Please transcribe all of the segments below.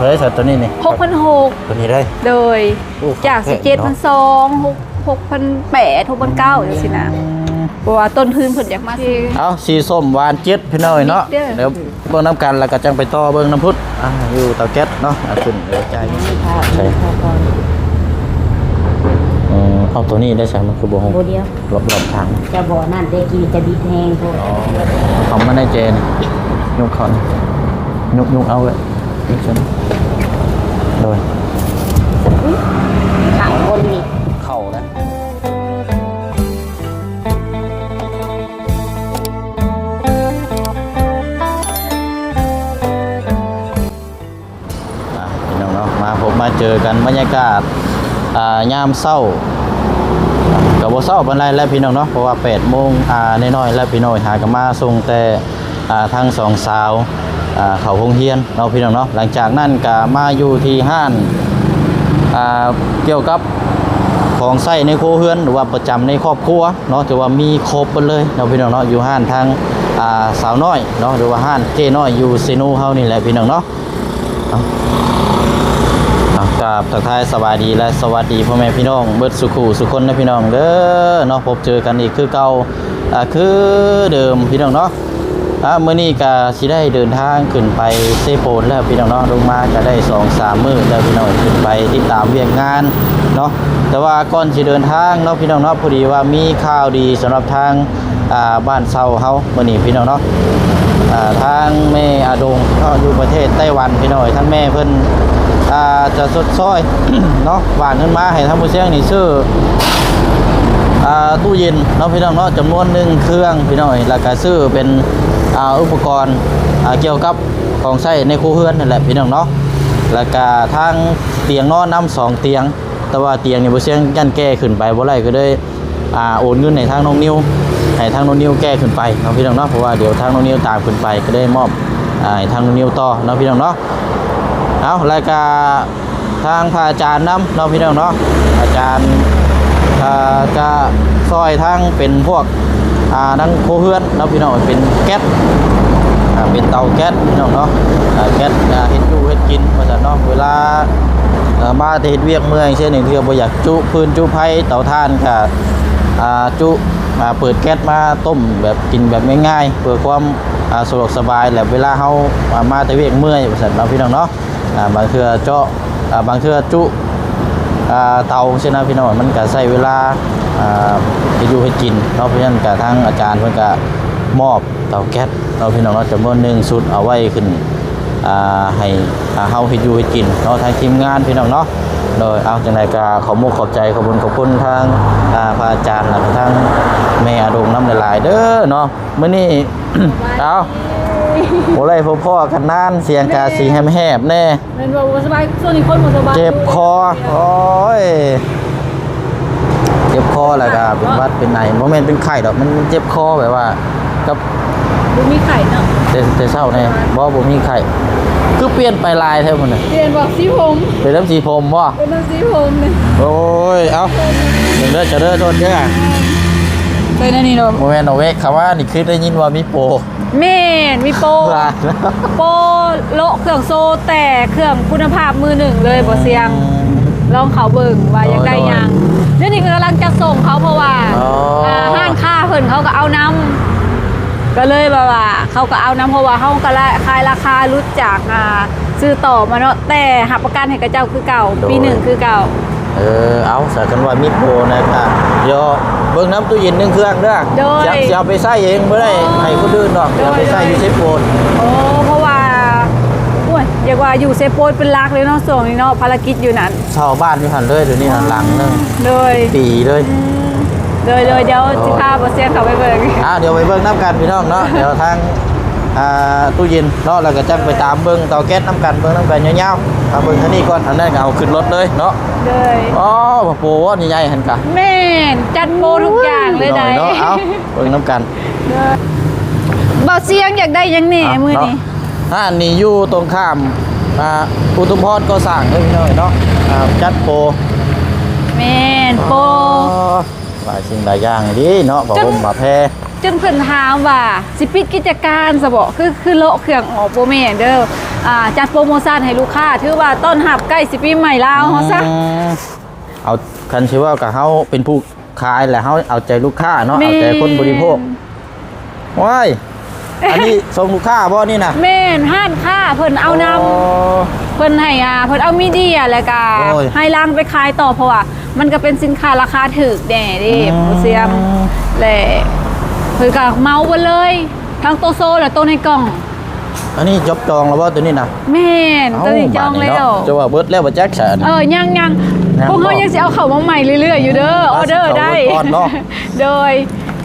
ເອີ ສັດຕົວນີ້ນີ້ ຫົກພັນຫົກ ຕົວນີ້ເດ້ ໂດຍ ໂອ້ ຈາກ ສິບເຈັດພັນສອງ ຫົກ ຫົກພັນແປດ ຫົກພັນເກົ້າ ອືມ ຈັ່ງຊີ້ນະ ເພາະວ່າຕົ້ນທຶນເພິ່ນຢາກມາຊື້ ເອົາ ສີສົ້ມຫວານເຈັດ ພີ່ນ້ອງເອີຍເນາະ ເບິ່ງນຳກັນ ແລ້ວກໍຈັ່ງໄປຕໍ່ເບິ່ງນຳພຸ້ນ ອ່າ ຢູ່ເຕົາແກັສເນາະ ອ່າ ຂຶ້ນເດີ ຈ່າຍເງິນ ໃສ່ ເອີ ເອົາ ຕົວນີ້ໄດ້ໃສ ມັນຄືບໍ່ຮູ້ ບໍ່ດຽວ ລອບໆທາງ ຈະບໍ່ນັ້ນເດ້ ກີ້ຈະບິດແຮງໂພດ ອໍ ເອົາມາໃນແຈນີ້ ຍົກເຂົ້ານີ້ ຍົກ ຍົກເອົາເລີຍ ຍົກເຊິ່ນ ໂດຍ ເຂົ້າຄົນນີ້ ເຂົ້າແລ້ວ ອ່າ ພີ່ນ້ອງເນາະ ມາພົບມາເຈີກັນ ບັນຍາກາດ ອ່າ ຍາມເຊົ້າ ກໍບໍ່ເຊົ້າປານໃດແລ້ວພີ່ນ້ອງເນາະ ເພາະວ່າແປດໂມງ ອ່າ ໜ້ອຍໆແລ້ວພີ່ນ້ອງ ຫາກໍມາສົ່ງແຕ່ ອ່າ ທັງສອງສາວ ອ່າ ເຂົ້າໂຮງຮຽນເນາະ ພີ່ນ້ອງເນາະ ຫຼັງຈາກນັ້ນກໍມາຢູ່ທີ່ຮ້ານ ອ່າ ກ່ຽວກັບຂອງໃຊ້ໃນຄົວເຮືອນ ຫຼືວ່າປະຈຳໃນຄອບຄົວເນາະ ຖືວ່າມີຄົບເບິດເລີຍເນາະ ພີ່ນ້ອງເນາະ ຢູ່ຮ້ານທາງ ອ່າ ສາວນ້ອຍເນາະ ຫຼືວ່າຮ້ານເຈ້ນ້ອຍຢູ່ເຊໂນເຮົານີ້ແຫຼະ ພີ່ນ້ອງເນາະ. ເອົາ ເອົາ ກາບທັກທາຍສະບາຍດີ ແລະ ສະຫວັດດີພໍ່ແມ່ພີ່ນ້ອງເບິດສູ່ຄູ່ສູ່ຄົນນະພີ່ນ້ອງເດີເນາະ ພົບເຈີກັນອີກຄືເກົ່າ ອ່າ ຄືເດີມພີ່ນ້ອງເນາະ ອ່າ ມື້ນີ້ກະຊິໄດ້ເດີນທາງຂຶ້ນໄປເຊໂປນແລ້ວພີ່ນ້ອງເນາະ ລົງມາກະໄດ້ສອງສາມມື້ແລ້ວພີ່ນ້ອງ ຂຶ້ນໄປຕິດຕາມວຽກງານເນາະ ແຕ່ວ່າກ່ອນຊິເດີນທາງເນາະ ພີ່ນ້ອງເນາະ ພໍດີວ່າມີຂ່າວດີສຳລັບທາງ ອ່າ ບ້ານເຊົ່າເຮົາມື້ນີ້ພີ່ນ້ອງເນາະ ອ່າ ທາງແມ່ອາດົງເນາະ ຢູ່ປະເທດໄຕ້ຫວັນພີ່ນ້ອງເອີຍ ທາງແມ່ເພິ່ນ ອ່າ ຈະຊົດຊ່ອຍເນາະ ຝາກເງິນມາໃຫ້ທາງຜູ້ຊຽງນີ້ຊື້ ອ່າ ຕູ້ເຢັນເນາະ ພີ່ນ້ອງເນາະ ຈຳນວນໜຶ່ງເຄື່ອງພີ່ນ້ອງເອີຍ ແລ້ວກະຊື້ເປັນ ອ່າ ອຸປະກອນ ອ່າ ກ່ຽວກັບຂອງໃຊ້ໃນຄົວເຮືອນນັ້ນແຫຼະພີ່ນ້ອງເນາະ ແລ້ວກະທາງຕຽງນອນນຳສອງຕຽງ ແຕ່ວ່າຕຽງນີ້ບໍ່ຊຽງຢ້ານແກ້ຂຶ້ນໄປບໍ່ໄດ້ ກໍເລີຍ ອ່າ ໂອນເງິນໃຫ້ທາງນ້ອງນິວ ໃຫ້ທາງນ້ອງນິວແກ້ຂຶ້ນໄປເນາະພີ່ນ້ອງເນາະ ເພາະວ່າດຽວທາງນ້ອງນິວຕາມຂຶ້ນໄປ ກໍເລີຍມອບ ອ່າ ໃຫ້ທາງນ້ອງນິວຕໍ່ເນາະພີ່ນ້ອງເນາະ ເອົາ ແລ້ວກະທາງພະອາຈານນຳເນາະພີ່ນ້ອງເນາະ ອາຈານ ອ່າ ຈະຊ່ອຍທາງເປັນພວກ ອ່າ ທາງຄົວເຮືອນເນາະພີ່ນ້ອງ ເປັນແກັສ ອ່າ ເປັນເຕົາແກັສພີ່ນ້ອງເນາະ ອ່າ ແກັສ ອ່າ ເຮັດຢູ່ເຮັດກິນວ່າຊັ້ນເນາະ ເວລາ ເອີ ມາແຕ່ເຮັດວຽກເມື່ອຍຈັ່ງຊີ້ ເທື່ອບໍ່ຢາກຈຸຟືນຈຸໄຟ ເຕົາຖ່ານກະ ອ່າ ຈຸ ອ່າ ເປີດແກັສມາຕົ້ມແບບກິນແບບງ່າຍໆ ເພື່ອຄວາມ ອ່າ ສະດວກສະບາຍ ແລະ ເວລາເຮົາ ອ່າ ມາແຕ່ວຽກເມື່ອຍວ່າຊັ້ນເນາະ ພີ່ນ້ອງເນາະ ອ່າ ບາງເທື່ອເຈາະ ອ່າ ບາງເທື່ອຈຸ ອ່າ ເຕົາຊີ້ນະ ພີ່ນ້ອງ ມັນກະໃຊ້ເວລາ ອ່າ ເຮັດຢູ່ເຮັດກິນເນາະ ເພາະສະນັ້ນກະທາງອາຈານເພິ່ນກະມອບເຕົາແກັສເນາະ ພີ່ນ້ອງເນາະ ຈຳນວນໜຶ່ງຊຸດ ເອົາໄວ້ຂຶ້ນ ອ່າ ໃຫ້ ອ່າ ເຮົາເຮັດຢູ່ເຮັດກິນເນາະ ທາງທີມງານ ພີ່ນ້ອງເນາະ ໂດຍ ເອົາ ຈັ່ງໃດກະຂອບມຸກຂອບໃຈ ຂອບບຸນຂອບຄຸນທາງ ອ່າ ພະອາຈານ ແລະກະທາງແມ່ອາດົງນຳຫຼາຍໆເດີເນາະ ມື້ນີ້ ເອົາ ບໍ່ໄດ້ພົບພໍ້ກັນນານ ສຽງກະຊິແຫບໆແດ່ ແມ່ນບໍ່ ບໍ່ສະບາຍ ຊ່ວງນີ້ຄົນບໍ່ສະບາຍ ເຈັບຄໍ ໂອ້ຍ ເຈັບຄໍແລ້ວກໍເປັນຫວັດເປັນໄອ ບໍ່ແມ່ນເປັນໄຂ້ດອກ ມັນເຈັບຄໍແບບວ່າ ກັບ ບໍ່ມີໄຂ້ເນາະ ແຕ່ ແຕ່ເຊົ້າແນ່ ບໍ່ ບໍ່ມີໄຂ້ ຄືປ່ຽນໄປຫຼາຍແທ້ມື້ນີ້ ປ່ຽນບໍ່ ສີຜົມ ເປັນນຳສີຜົມບໍ່ ເປັນນຳສີຜົມນີ້ ໂອ້ຍ ເອົ້າ ເດີ ເດີ ໂທດເດີ ໃສ່ແນວນີ້ເນາະ ບໍ່ແມ່ນດອກ ແວະເຂົ້າມານີ້ ຄືໄດ້ຍິນວ່າມີໂປ ແມ່ນ ມີໂປ ໂປໂລະເຄື່ອງໂຊ ແຕ່ເຄື່ອງຄຸນນະພາບມືໜຶ່ງເລີຍ ບໍ່ສ່ຽງ ອືມ ລອງເຂົ້າເບິ່ງວ່າຢາກໄດ້ຫຍັງ ໂດຍ ດຽວນີ້ເພິ່ນກຳລັງຈັດສົ່ງເຂົາ ເພາະວ່າ ອໍ ອ່າ ຮ້ານຄ້າເພິ່ນເຂົາກໍເອົານຳ ກໍເລີຍແບບວ່າເຂົາກໍເອົານຳ ເພາະວ່າເຮົາກໍລະ ຂາຍລາຄາຫຼຸດຈາກ ອ່າ ຊື້ຕໍ່ມາເນາະ ແຕ່ຮັບປະກັນໃຫ້ເຂົາເຈົ້າຄືເກົ່າ ໂດຍ ປີໜຶ່ງຄືເກົ່າ. ເອີ ເອົາ ສາ ຄັນວ່າມີໂປນະ ກະ ດຽວເບິ່ງນຳຕູ້ເຢັນໜຶ່ງເຄື່ອງເດີ ໂດຍ ຊິ ຊິເອົາໄປໃຊ້ເອງ ບໍ່ໄດ້ ອໍ ໃຫ້ຄົນອື່ນດອກ ໂດຍ ຊິເອົາໄປໃຊ້ຢູ່ເຊໂປນ ໂອ້ ເພາະວ່າ ໂອ້ຍ ຢາກວ່າຢູ່ເຊໂປນເປັນຫຼັກເລີຍເນາະ ຊ່ວງນີ້ເນາະ ພາລະກິດຢູ່ນັ້ນ ເຊົ່າບ້ານຢູ່ຫັ້ນເລີຍ ດຽວນີ້ນະ ອໍ ຫຼັງໜຶ່ງ ໂດຍ ເປັນປີເລີຍ ອືມ ໂດຍ ໂດຍ ດຽວ ອໍ ຊິພາບໍ່ຊຽງເຂົ້າໄປເບິ່ງ ອ່າ ດຽວໄປເບິ່ງນຳກັນພີ່ນ້ອງເນາະ ດຽວທາງ ອ່າ ຕູ້ເຢັນເນາະ ແລ້ວກໍຈັກໄປຕາມເບິ່ງເຕົາແກັສນຳກັນ ເບິ່ງນຳກັນຍາວໆ ມາເບິ່ງທາງນີ້ກ່ອນ ອັນນັ້ນກໍເອົາຂຶ້ນລົດເລີຍເນາະ ໂດຍ ອໍ ໂປໃຫຍ່ໆຫັ້ນກະ ແມ່ນ ຈັດໂປທຸກຢ່າງເລີຍໃດ ເນາະ ເອົາ ເບິ່ງນຳກັນ ໂດຍ ບ່າວຊຽງຢາກໄດ້ຫຍັງແດ່ມື້ນີ້ ຮ້ານນີ້ຢູ່ຕົງຂ້າມ ອ່າ ອຸທຸມພອນກໍ່ສ້າງເດີພີ່ນ້ອງເນາະ ອ່າ ຈັດໂປ ແມ່ນ ໂປ ອໍ ຫຼາຍສິ່ງຫຼາຍຢ່າງອີ່ຫຼີເນາະ ຜ້າຫົ່ມຜ້າແພ. ຈົນເພິ່ນຖາມວ່າ ຊິປິດກິດຈະການຊະບໍ? ຄື ຄືເລາະເຄື່ອງອອກ? ບໍ່ແມ່ນເດີ. ອ່າ ຈັດໂປຣໂມຊັນໃຫ້ລູກຄ້າ ຖືວ່າຕ້ອນຮັບໃກ້ຊິປີໃໝ່ລາວເຮົາຊະ. ອືມ ເອົາ ຄັນຊິເວົ້າກໍເຮົາເປັນຜູ້ຂາຍ ແລະ ເຮົາເອົາໃຈລູກຄ້າເນາະ. ແມ່ນ ເອົາໃຈຄົນບໍລິໂພກ. ໂອ້ຍ ອັນນີ້ສົ່ງລູກຄ້າບໍ່ນີ້ນະ? ແມ່ນ ຮ້ານຄ້າເພິ່ນເອົານຳ. ອໍ ເພິ່ນໃຫ້ ອ່າ ເພິ່ນເອົາມີເດຍ ແລ້ວກະ ໂອ້ຍ ໃຫ້ລັງໄປຂາຍຕໍ່ ເພາະວ່າມັນກະເປັນສິນຄ້າລາຄາຖືກແດ່ເດ້ ອືມ ບໍ່ສ່ຽງ ແລະ ເພິ່ນກະເໝົາເບິດເລີຍ ທັງໂຕໂຊ ແລະ ໂຕໃນກ່ອງ. ອັນນີ້ຈົບຈອງແລ້ວບໍ່ໂຕນີ້ນະ? ແມ່ນ ເອົ້າ ໂຕນີ້ຈອງແລ້ວ. ຈະວ່າເບິດແລ້ວບໍ່ຈັກຊະ. ເອີ ຍັງໆ ຍັງບໍ່? ພວກເຮົາຍັງຊິເອົາເຂົ້າມາໃໝ່ເລື້ອຍໆຢູ່ເດີ ອອເດີໄດ້. ໂດຍ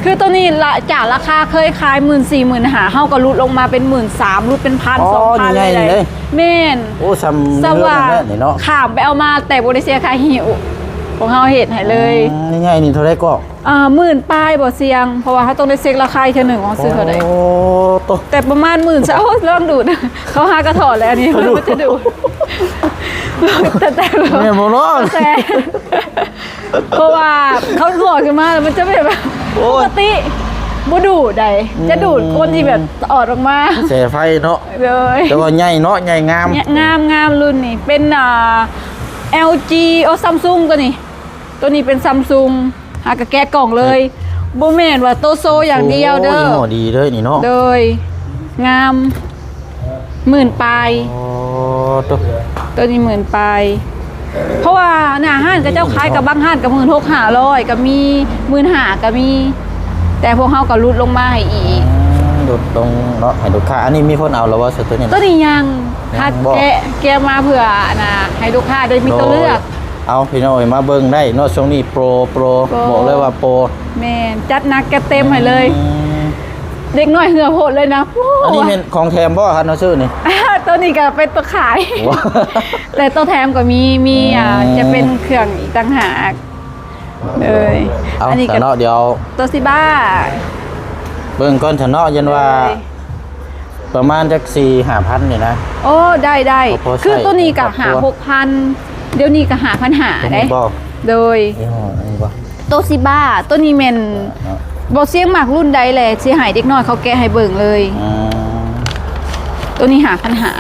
ຄືໂຕນີ້ລະ ຈາກລາຄາເຄີຍຂາຍໝື່ນສີ່ ໝື່ນຫ້າ ເຮົາກໍຫຼຸດລົງມາເປັນໝື່ນສາມ ຫຼຸດເປັນພັນ ອໍ ສອງພັນເລີຍ. ແມ່ນ ໂອ້ ສ່ຳ ສ່ຳວ່າ ນີ້ເນາະ ຂ້າມໄປເອົາມາແຕ່ບໍ່ໄດ້ເສຍຄ່າຫິ້ວ ພວກເຮົາເຮັດໃຫ້ເລີຍ. ອືມ ໃຫຍ່ໆ ນີ້ເທົ່າໃດກໍ? ອ່າ ໝື່ນປາຍບໍ່ສ່ຽງ ເພາະວ່າເຮົາຕ້ອງໄດ້ເຊັກລາຄາອີກເທື່ອໜຶ່ງວ່າຊື້ເທົ່າໃດ. ໂອ້ ໂຕ ແຕ່ປະມານໝື່ນ ໂອ້ ລອງດູດ ເຂົາຫາກະຖອດແລ້ວ ອັນນີ້ ເຂົາດູດ ແຕ່ ແຕ່ ແມ່ນບໍ່ເນາະ? ແຕ່ ເພາະວ່າເຂົາຖອດຂຶ້ນມາແລ້ວມັນຈະແບບ ໂອ້ຍ ປົກກະຕິບໍ່ດູດໃດ ອືມ ຈະດູດຄົນທີ່ແບບຖອດອອກມາ ແສໄຟເນາະ. ໂດຍ ແຕ່ວ່າໃຫຍ່ເນາະ ໃຫຍ່ງາມ ງາມ ງາມ ລຸ້ນນີ້ເປັນ ອ່າ ແອວຈີ ໂອ້ ຊຳຊຸງ ໂຕນີ້ ໂຕນີ້ເປັນຊຳຊຸງ ຫາກະແກະກ່ອງເລີຍ. ບໍ່ແມ່ນວ່າໂຕໂຊຢ່າງດຽວເດີ. ໂອ້ ຍີ່ຫໍ້ດີເດີນີ້ເນາະ. ໂດຍ ງາມ ໝື່ນປາຍ. ອໍ ໂຕ ໂຕນີ້ໝື່ນປາຍ ເພາະວ່າໜ້າຮ້ານເຂົາເຈົ້າຂາຍ ກະບາງຮ້ານກະໝື່ນຫົກ ຫ້າຮ້ອຍ ກະມີ ໝື່ນຫ້າ ກະມີ ແຕ່ພວກເຮົາກະຫຼຸດລົງມາໃຫ້ອີກ. ອືມ ຫຼຸດລົງເນາະ ໃຫ້ລູກຄ້າ. ອັນນີ້ມີຄົນເອົາແລ້ວບໍ່ ໂຕນີ້ນະ? ໂຕນີ້ຍັງ ຍັງບໍ່? ຫາກະແກະ ແກະມາເພື່ອ ອັນນ່າ ໃຫ້ລູກຄ້າໄດ້ມີໂຕເລືອກ. ໂດຍ ເອົາ ພີ່ນ້ອງເອີຍ ມາເບິ່ງໄດ້ເນາະ ຊ່ວງນີ້ໂປຣ ໂປຣ ໂປຣ ບອກເລີຍວ່າໂປຣ. ແມ່ນ ຈັດໜັກຈັດເຕັມໃຫ້ເລີຍ. ອືມ ເດັກນ້ອຍເຫື່ອໂພດເລີຍນະ. ໂອ້ ອັນນີ້ແມ່ນຂອງແຖມບໍ່ຄັນເຮົາຊື້ນີ້? ໂຕນີ້ກະເປັນໂຕຂາຍ ແຕ່ໂຕແຖມກະມີ ມີ ອືມ ອ່າ ຈະເປັນເຄື່ອງອີກຕ່າງຫາກ. ໂດຍ ເອົາ ອັນນີ້ກະ ຊະເນາະ ດຽວ ໂຕຊີບາ ເບິ່ງກ່ອນຊະເນາະ ຢ້ານວ່າ ໂດຍ ປະມານຈັກສີ່ຫ້າພັນນີ້ນະ. ໂອ້ ໄດ້ ໄດ້ ພໍໃຊ້ ຄືໂຕນີ້ກະຫ້າຫົກພັນ ດຽວນີ້ກະຫ້າພັນຫ້າໄດ໋. ໂດຍ ຍີ່ຫໍ້ອັນນີ້ບໍ່? ໂຕຊີບາ ໂຕນີ້ແມ່ນ ເນາະ ບໍ່ຊຽງມັກລຸ້ນໃດແຫຼະ ຊິໃຫ້ເດັກນ້ອຍເຂົາແກະໃຫ້ເບິ່ງເລີຍ. ອືມ ໂຕນີ້ຫ້າພັນຫ້າ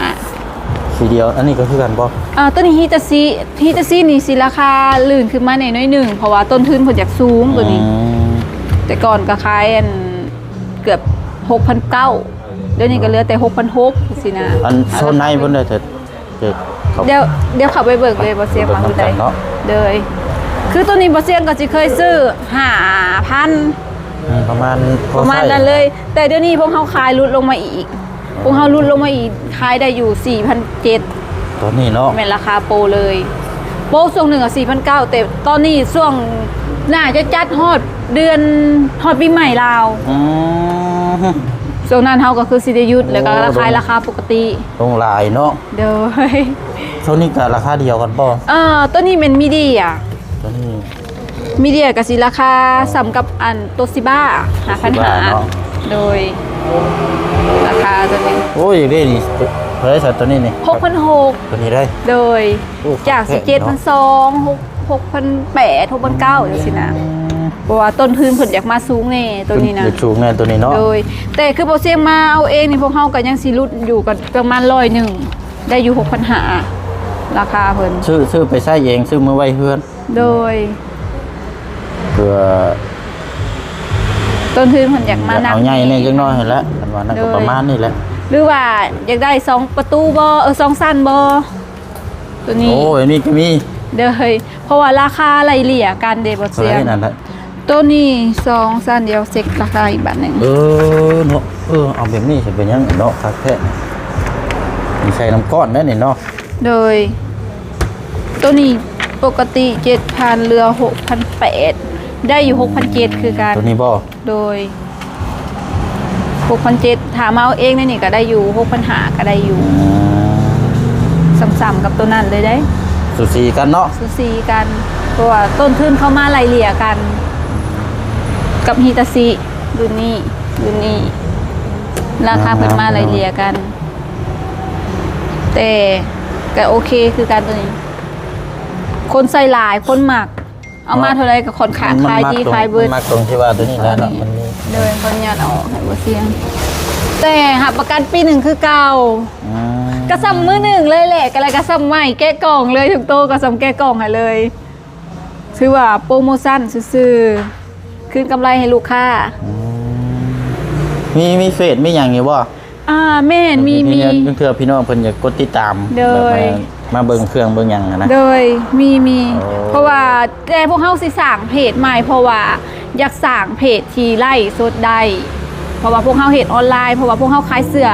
ສີດຽວ. ອັນນີ້ກະຄືກັນບໍ່? ອ່າ ໂຕນີ້ຮິຕາຊິ ຮິຕາຊິນີ້ຊິລາຄາລື່ນຂຶ້ນມາແດ່ໜ້ອຍໜຶ່ງ ເພາະວ່າຕົ້ນທຶນເພິ່ນຢາກສູງໂຕນີ້. ອືມ ແຕ່ກ່ອນກະຂາຍ ອັນ ເກືອບຫົກພັນເກົ້າ ດຽວນີ້ກະເຫຼືອແຕ່ຫົກພັນຫົກຊີ້ນະ. ອັນໂຊນໃນເພິ່ນໄດ້ ດຽວ ດຽວເຂົ້າໄປເບິ່ງເລີຍ ບໍ່ຊຽງວ່າເທົ່າໃດເນາະ. ໂດຍ ຄືໂຕນີ້ບໍ່ຊຽງກະຊິເຄີຍຊື້ຫ້າພັນ ອືມ ປະມານ ປະມານນັ້ນເລີຍ. ແຕ່ດຽວນີ້ພວກເຮົາຂາຍຫຼຸດລົງມາອີກ ພວກເຮົາຫຼຸດລົງມາອີກ ຂາຍໄດ້ຢູ່ສີ່ພັນເຈັດ ຕອນນີ້ເນາະ. ແມ່ນລາຄາໂປຣເລີຍ ໂປຣຊ່ວງໜຶ່ງກະສີ່ພັນເກົ້າ ແຕ່ຕອນນີ້ຊ່ວງໜ້າຈະຈັດຮອດເດືອນ ຮອດປີໃໝ່ລາວ. ອືມ ຊ່ວງນັ້ນເຮົາກະຄືຊິໄດ້ຢຸດ ແລ້ວກະ ໂອ້ ລາຄາ ລົງ ລາຄາປົກກະຕິ ລົງຫຼາຍເນາະ. ໂດຍ ໂຕນີ້ກະລາຄາດຽວກັນບໍ່? ເອີ ໂຕນີ້ແມ່ນມີເດຍ ໂຕນີ້ ມີເດຍກະຊິລາຄາ ໂອ້ ສ່ຳກັບອັນໂຕຊີບາ ຫ້າພັນຫ້າ ໂຕຊີບາເນາະ. ໂດຍ ລາຄາໂຕນີ້ ໂອ້ຍ ຢາກໄດ້ນີ້ ເທົ່າໃດຊະໂຕນີ້ນີ້? ຫົກພັນຫົກ ໂຕນີ້ໄດ໋. ໂດຍ ໂອ້ ຈາກ ຄັກແທ້ເນາະ ເຈັດພັນສອງ ຫົກ ຫົກພັນແປດ ຫົກພັນເກົ້າ ຈັ່ງຊີ້ນະ. ອືມ ເພາະວ່າຕົ້ນທຶນເພິ່ນຢາກມາສູງແດ່ໂຕນີ້ນະ ເພິ່ນຢາກສູງແດ່ໂຕນີ້ເນາະ. ໂດຍ ແຕ່ຄືບໍ່ຊຽງມາເອົາເອງນີ້ ພວກເຮົາກະຍັງຊິຫຼຸດຢູ່ກະປະມານຮ້ອຍໜຶ່ງ ໄດ້ຢູ່ຫົກພັນຫ້າ ລາຄາເພິ່ນ. ຊື້ ຊື້ໄປໃຊ້ເອງ ຊື້ມາໄວ້ເຮືອນ. ໂດຍ ເພື່ອຕົ້ນທຶນເພິ່ນຢາກມາ ຢາກເອົາໃຫຍ່ແດ່ຈັກໜ້ອຍຫັ້ນແຫຼະ ຄັນວ່ານັ້ນກະ ໂດຍ ປະມານນີ້ແຫຼະ. ຫຼືວ່າຢາກໄດ້ສອງປະຕູບໍ່? ເອີ ສອງຊັ້ນບໍ່? ໂຕນີ້ ໂອ້ ອັນນີ້ກະມີ. ໂດຍ ເພາະວ່າລາຄາໄລ່ເລ່ຍກັນເດ້ ບໍ່ຊຽງ. ໂຕນີ້ສອງຊັ້ນ ດຽວເຊັກລາຄາອີກບາດໜຶ່ງ. ເອີ ເນາະ ເອີ ເອົາແບບນີ້ຊິເປັນຫຍັງເນາະ ຄັກແທ້. ມີໃສ່ນຳກ້ອນໄດ້ນີ້ເນາະ. ໂດຍ ໂຕນີ້ປົກກະຕິເຈັດພັນ ເຫຼືອຫົກພັນແປດ ໄດ້ຢູ່ຫົກພັນເຈັດຄືກັນ. ໂຕນີ້ບໍ່? ໂດຍ ຫົກພັນເຈັດ ຖ້າມາເອົາເອງໃນນີ້ກະໄດ້ຢູ່ ຫົກພັນຫ້າກະໄດ້ຢູ່. ອືມ ສ່ຳໆກັບໂຕນັ້ນເລີຍເດ້. ສູສີກັນເນາະ ສູສີກັນ ເພາະວ່າຕົ້ນທຶນເຂົາມາໄລ່ເລ່ຍກັນກັບຮິຕາຊິ ລຸ້ນນີ້ ລຸ້ນນີ້ ລາຄາເພິ່ນມາໄລ່ເລ່ຍກັນ. ແຕ່ກະໂອເຄຄືກັນໂຕນີ້ ຄົນໃສ່ຫຼາຍ ຄົນມັກ. ເອົາມາເທົ່າໃດກໍຄ່ອນຂ້າງຂາຍດີຂາຍເບິດ. ມັນມັກຕົງທີ່ວ່າຕົວນີ້ແຫຼະເນາະ ມັນມີ ໂດຍ ຂໍອະນຸຍາດເອົາໃຫ້ບໍ່ສຽງ ແຕ່ຮັບປະກັນປີໜຶ່ງຄືເກົ່າ. ອືມ ກໍສ່ຳມື້ໜຶ່ງເລີຍແຫຼະ ກໍແລ້ວກໍສ່ຳໃໝ່ ແກະກ່ອງເລີຍ ທຸກໂຕກໍສ່ຳແກະກ່ອງໃຫ້ເລີຍ ຖືວ່າໂປຣໂມຊັນຊື່ໆ ຄືນກຳໄລໃຫ້ລູກຄ້າ. ອືມ ມີ ມີເຟສມີຫຍັງຢູ່ບໍ່? ອ່າ ແມ່ນ ມີ ມີ ເທື່ອພີ່ນ້ອງເພິ່ນຢາກກົດຕິດຕາມ ໂດຍ ແບບວ່າມາເບິ່ງເຄື່ອງເບິ່ງຫຍັງຫັ້ນນະ. ໂດຍ ມີ ມີ ໂອ້ ເພາະວ່າແຕ່ພວກເຮົາຊິສ້າງເພຈໃໝ່ ເພາະວ່າຢາກສ້າງເພຈທີ່ໄລຟ໌ສົດໄດ້ ເພາະວ່າພວກເຮົາເຮັດອອນລາຍ ເພາະວ່າພວກເຮົາຂາຍເສື້ອ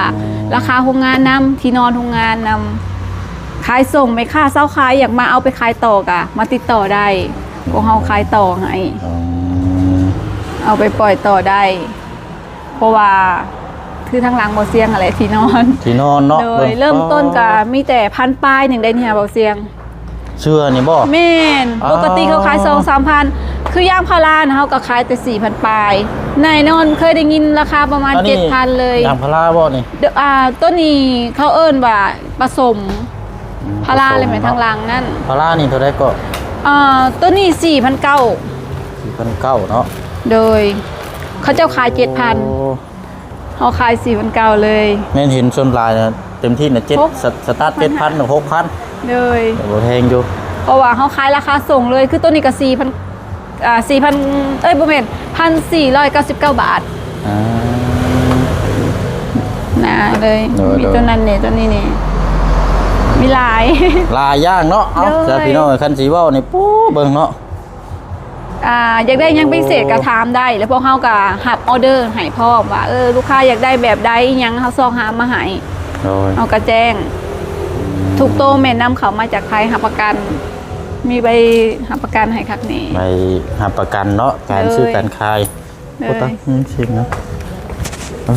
ລາຄາໂຮງງານນຳ ທີ່ນອນໂຮງງານນຳ ຂາຍສົ່ງ ແມ່ຄ້າຊາວຂາຍຢາກມາເອົາໄປຂາຍຕໍ່ກະມາຕິດຕໍ່ໄດ້ ພວກເຮົາຂາຍຕໍ່ໃຫ້ ອືມ ເອົາໄປປ່ອຍຕໍ່ໄດ້. ເພາະວ່າຄືທາງຫຼັງບໍ່ສຽງຫັ້ນແຫຼະທີ່ນອນ ທີ່ນອນເນາະ. ໂດຍ ເລີ່ມຕົ້ນກະມີແຕ່ພັນປາຍໜຶ່ງໄດ້ນີ້ຫາບໍ່ສຽງ ເສື້ອນີ້ບໍ່? ແມ່ນ ອ່າ ປົກກະຕິເຂົາຂາຍສອງສາມພັນ ຄືຢາງພາລານະ ເຮົາກໍຂາຍແຕ່ສີ່ພັນປາຍ. ແນ່ນອນເຄີຍໄດ້ຍິນລາຄາປະມານເຈັດພັນເລີຍ. ຢາງພາລາບໍ່ນີ້? ອ່າ ໂຕນີ້ເຂົາເອີ້ນວ່າປະສົມ ອືມ ພາລາເລີຍແມ່ນ ປະສົມເນາະ ທາງຫຼັງນັ້ນ. ພາລານີ້ເທົ່າໃດເກາະ? ອ່າ ໂຕນີ້ສີ່ພັນເກົ້າ ສີ່ພັນເກົ້າເນາະ. ໂດຍ ເຂົາເຈົ້າຂາຍເຈັດພັນ ໂອ້ ເຮົາຂາຍສີ່ພັນເກົ້າເລີຍ. ແມ່ນເຫັນສ່ວນຫຼາຍນະ ເຕັມທີ່ນະ ເຈັດ ສະ ສະຕາດເຈັດພັນ ຫົກພັນ. ໂດຍ ກໍບໍ່ແພງຢູ່ ເພາະວ່າເຮົາຂາຍລາຄາສົ່ງເລີຍ ຄືໂຕນີ້ກໍສີ່ພັນ ອ່າ ສີ່ພັນ ເອີຍ ບໍ່ແມ່ນ ພັນສີ່ຮ້ອຍເກົ້າສິບເກົ້າບາດ. ອ່າ ໜ້າເລີຍ ໂດຍ ມີໂຕນັ້ນແດ່ ໂຕນີ້ແດ່ ມີຫຼາຍ ຫຼາຍຢ່າງເນາະ. ເອົາ ໂດຍ ຈ້າ ພີ່ນ້ອງ ຄັນຊິເວົ້ານີ້ ປູ ເບິ່ງເນາະ ອ່າ ຢາກໄດ້ຫຍັງ ໂອ້ ພິເສດກໍຖາມໄດ້ ແລ້ວພວກເຮົາກໍຮັບອໍເດີໃຫ້ພ້ອມວ່າ ເອີ ລູກຄ້າຢາກໄດ້ແບບໃດ ອີ່ຫຍັງ ເຮົາຊອກຫາມາໃຫ້. ໂດຍ ເຮົາກໍແຈ້ງ ອືມ ທຸກໂຕແມ່ນນຳເຂົ້າມາຈາກໄທ ຮັບປະກັນ ມີໃບຮັບປະກັນໃຫ້ຄັກແນ່ ໃບຮັບປະກັນເນາະ ການຊື້ ໂດຍ ການຂາຍ. ໂດຍ ໂອ້ ຕາຍ ມີເສຍງນະ ເອີ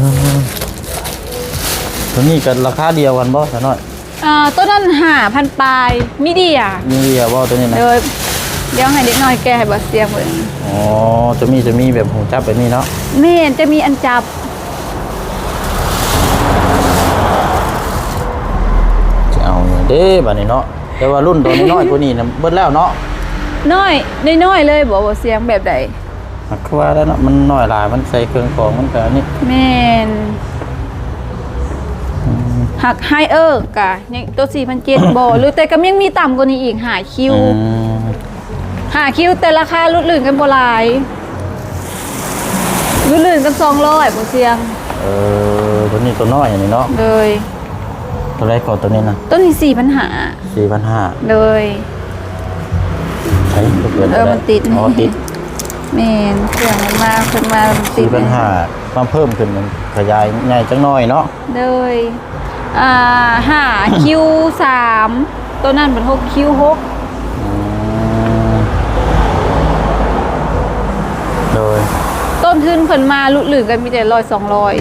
ຕົວນີ້ກໍລາຄາດຽວກັນບໍ່ ສາວນ້ອຍ? ອ່າ ຕົວນັ້ນຫ້າພັນປາຍ ມີເດຍ ມີເດຍບໍ່ຕົວນີ້ນະ? ໂດຍ ດຽວໃຫ້ເດັກນ້ອຍແກະໃຫ້ບໍ່ສຽງເບິ່ງ. ອໍ ຈະມີ ຈະມີແບບຫູຈັບແບບນີ້ເນາະ? ແມ່ນ ຈະມີອັນຈັບ. ຈະເອົາເດ້ບາດນີ້ເນາະ ແຕ່ວ່າລຸ້ນຕົວນ້ອຍກວ່ານີ້ນະ ເບິດແລ້ວເນາະ? ນ້ອຍ ນ້ອຍໆເລີຍບໍ່ ບໍ່ສຽງແບບໃດ? ມັກຄືວ່າແລ້ວເນາະ ມັນນ້ອຍຫຼາຍ ມັນໃສ່ເຄື່ອງຂອງມັນກະອັນນີ້. ແມ່ນ ອືມ ຫາກໄຮເອີກະຍັງໂຕສີ່ພັນເຈັດບໍ່ ຫຼື ແຕ່ກະຍັງມີຕ່ຳກວ່ານີ້ອີກ ຫ້າຄິວ ອືມ ຫ້າຄິວ ແຕ່ລາຄາຫຼຸດລື່ນກັນບໍ່ຫຼາຍ ຫຼຸດລື່ນກັນສອງຮ້ອຍບໍ່ສຽງ. ເອີ ໂຕນີ້ໂຕນ້ອຍອັນນີ້ເນາະ. ໂດຍ ເທົ່າໃດເກາະໂຕນີ້ນະ? ໂຕນີ້ສີ່ພັນຫ້າ ສີ່ພັນຫ້າ ໂດຍ. ໃສ່ ເອີ ມັນຕິດ ອໍ ຕິດ ແມ່ນ ເຄື່ອງມັນມາ ເພິ່ນມາ ມັນຕິດ ສີ່ພັນຫ້າ ມາເພີ່ມຂຶ້ນ ຂະຫຍາຍໃຫຍ່ຈັກໜ້ອຍເນາະ. ໂດຍ ອ່າ ຫ້າຄິວສາມ ໂຕນັ້ນເປັນຫົກຄິວຫົກ. ອືມ ໂດຍ ຕົ້ນທຶນເພິ່ນມາລຸດລື່ນກັນມີແຕ່ຮ້ອຍສອງຮ້ອຍ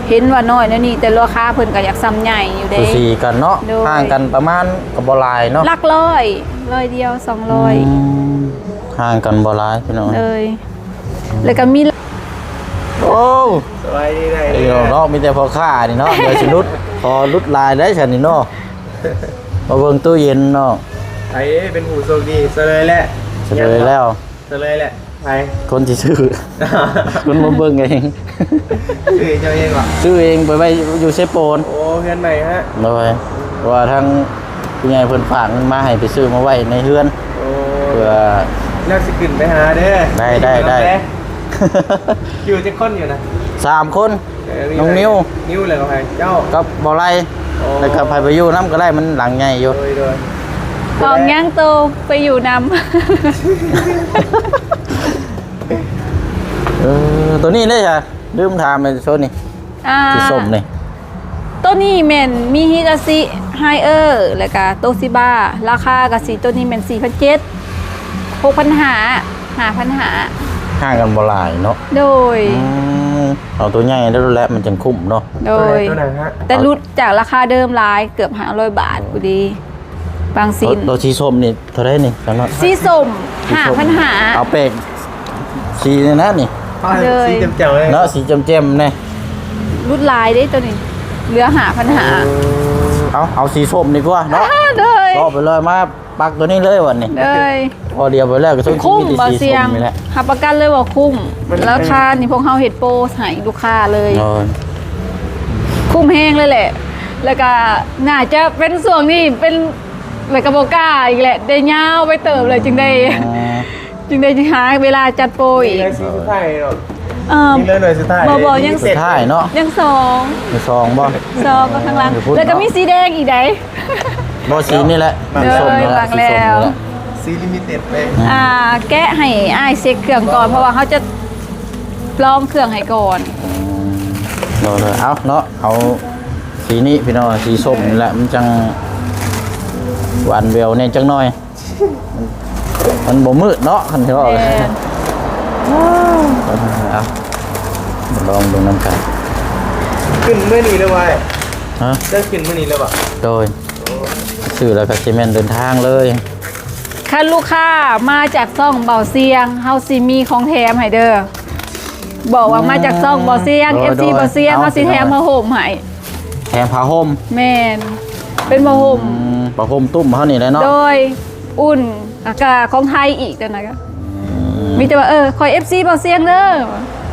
ເຫັນວ່ານ້ອຍແນວນີ້ ແຕ່ລາຄາເພິ່ນກໍຢາກສ່ຳໃຫຍ່ຢູ່ເດ້ ສູສີກັນເນາະ. ໂດຍ ຫ່າງກັນປະມານກໍບໍ່ຫຼາຍເນາະ ຫຼັກຮ້ອຍ ຮ້ອຍດຽວ ສອງຮ້ອຍ. ອືມ ຫ່າງກັນບໍ່ຫຼາຍພີ່ນ້ອງ. ໂດຍ ແລ້ວກໍມີ ໂອ້ ສະບາຍດີເດີ ເນາະ ມີແຕ່ພໍ່ຄ້ານີ້ເນາະ ດຽວຊິຫຼຸດ ຂໍຫຼຸດຫຼາຍໄດ້ຊັ້ນນີ້ເນາະ. ມາເບິ່ງຕູ້ເຢັນເນາະ ໃຜເປັນຜູ້ໂຊກດີ ສະເລີຍແຫຼະ ສະເລີຍແລ້ວ ສະເລີຍແຫຼະ ໃຜ ຄົນທີ່ຊື້ ຄົນມາເບິ່ງເອງ ຊື້ເຈົ້າເອງເບາະ? ຊື້ເອງໄປໄວ້ຢູ່ເຊໂປນ. ໂອ້ ເຮືອນໃໝ່ຮະ? ໂດຍ ເພາະວ່າທາງຜູ້ໃຫຍ່ເພິ່ນຝາກເງິນມາໃຫ້ໄປຊື້ມາໄວ້ໃນເຮືອນ. ໂອ້ ເພື່ອ ແລ້ວຊິຂຶ້ນໄປຫາເດີ. ໄດ້ ໄດ້ ໄດ້ ຢູ່ຈັກຄົນຢູ່ນະ? ສາມຄົນ. ເອີ ນ້ອງນິວ ນິວແລ້ວກໍໃຜ? ເຈົ້າ ກັບບໍ່ໄລ. ໂອ້ ແລ້ວກໍໃຜໄປຢູ່ນຳກໍໄດ້ ມັນຫຼັງໃຫຍ່ຢູ່. ໂດຍ ໂດຍ ອອກຫຍັງໂຕໄປຢູ່ນຳ. ເອີ ໂຕນີ້ເດ້ຊະ ລືມຖາມ ໂຊນນີ້ ອ່າ ສີສົ້ມນີ້ ໂຕນີ້ແມ່ນມິຮິອາຊິ ໄຮເອີ ແລ້ວກະໂຕຊິບາ ລາຄາກະຊິ ໂຕນີ້ແມ່ນສີ່ພັນເຈັດ ຫົກພັນຫ້າ ຫ້າພັນຫ້າ. ຫ່າງກັນບໍ່ຫຼາຍເນາະ. ໂດຍ ອືມ ເອົາໂຕໃຫຍ່ແລ້ວແຫຼະ ມັນຈັ່ງຄຸ້ມເນາະ. ໂດຍ ໂຕໃດ ໂຕໃດຮະ? ແຕ່ຫຼຸດຈາກລາຄາເດີມຫຼາຍ ເກືອບຫ້າຮ້ອຍບາດພຸ້ນເດ ບາງຊິນ. ໂຕ ໂຕສີສົ້ມນີ້ເທົ່າໃດນີ້? ສາວນ້ອຍ ສີສົ້ມ ຫ້າພັນຫ້າ. ເອົາແປກ ສີນີ້ນະນີ້ ໂດຍ ສີແຈ່ມໆເລີຍເນາະ ສີແຈ່ມໆແນ່. ຫຼຸດຫຼາຍເດ້ໂຕນີ້ ເຫຼືອຫ້າພັນຫ້າ. ເອີ ເອົາ ເອົາສີສົ້ມດີກວ່າເນາະ. ໂດຍ ເລາະໄປເລີຍ ມາປັກໂຕນີ້ເລີຍບັດນີ້ ໂດຍ ພໍດຽວໄປແລ້ວກໍ ຄຸ້ມບໍ່ສ່ຽງ? ຮັບປະກັນເລີຍວ່າຄຸ້ມ. ລາຄານີ້ພວກເຮົາເຮັດໂປໃຫ້ລູກຄ້າເລີຍ ໂດຍ ຄຸ້ມແຮງເລີຍແຫຼະ. ແລ້ວກໍໜ້າຈະເປັນຊ່ວງນີ້ເປັນ ແລ້ວກໍບໍ່ກ້າອີກແຫຼະ ໄດ້ຍາວໄປເຕີບເລີຍ ຈຶ່ງໄດ້ ຈຶ່ງໄດ້ຫາເວລາຈັດໂປອີກ ນີ້ໜ່ວຍສຸດທ້າຍເນາະ ເອີ ນີ້ເລີຍໜ່ວຍສຸດທ້າຍ ບໍ່ ບໍ່ ຍັງ ສຸດທ້າຍເນາະ ຍັງສອງ ມີສອງບໍ່? ສອງກໍຂ້າງຫຼັງ ຢູ່ພຸ້ນ ແລ້ວກໍມີ ເນາະ ສີແດງອີກໃດ໋ ບໍ່ ສີນີ້ແຫຼະ ໂດຍ ສີສົ້ມນີ້ແຫຼະ ວາງແລ້ວ ສີສົ້ມນີ້ແຫຼະ ສີລິມິເຕັດເລີຍ ອ່າ ແກະໃຫ້ອ້າຍເຊັກເຄື່ອງກ່ອນ ເພາະວ່າເຮົາຈະລອງເຄື່ອງໃຫ້ກ່ອນ ອືມ ໂດຍໆ ເອົາເນາະ ເອົາສີນີ້ພີ່ນ້ອງ ສີສົ້ມນີ້ແຫຼະ ມັນຈັ່ງຫວານແຫວວແດ່ຈັກໜ່ອຍ. ມັນ ມັນບໍ່ມືດເນາະ ຄັນຊິເວົ້າ ແມ່ນ ເອົາ ລອງເບິ່ງນຳກັນ ຂຶ້ນມື້ນີ້ເລີຍວ່າ ຮະ ໄດ້ຂຶ້ນມື້ນີ້ເລີຍບໍ່? ໂດຍ ຊື້ແລ້ວກໍຊິແມ່ນເດີນທາງເລີຍ. ຄັນລູກຄ້າມາຈາກຊ່ອງເບົາຊຽງ ເຮົາຊິມີຂອງແຖມໃຫ້ເດີ ບອກວ່າມາຈາກຊ່ອງເບົາຊຽງ ໂດຍ ເອັຟຊີ ໂດຍ ເບົາຊຽງ ເຮົາຊິແຖມຜ້າຫົ່ມໃຫ້ ແຖມຜ້າຫົ່ມ ແມ່ນ ເປັນຜ້າຫົ່ມ ອືມ ຜ້າຫົ່ມຕຸ້ມເຮົານີ້ແຫຼະເນາະ ໂດຍ ອຸ່ນ ແລ້ວກໍຂອງໄທອີກ ຕົວນັ້ນກໍ ອືມ ມີແຕ່ວ່າ ເອີ ຂ້ອຍ ເອັຟຊີ ເບົາຊຽງເດີ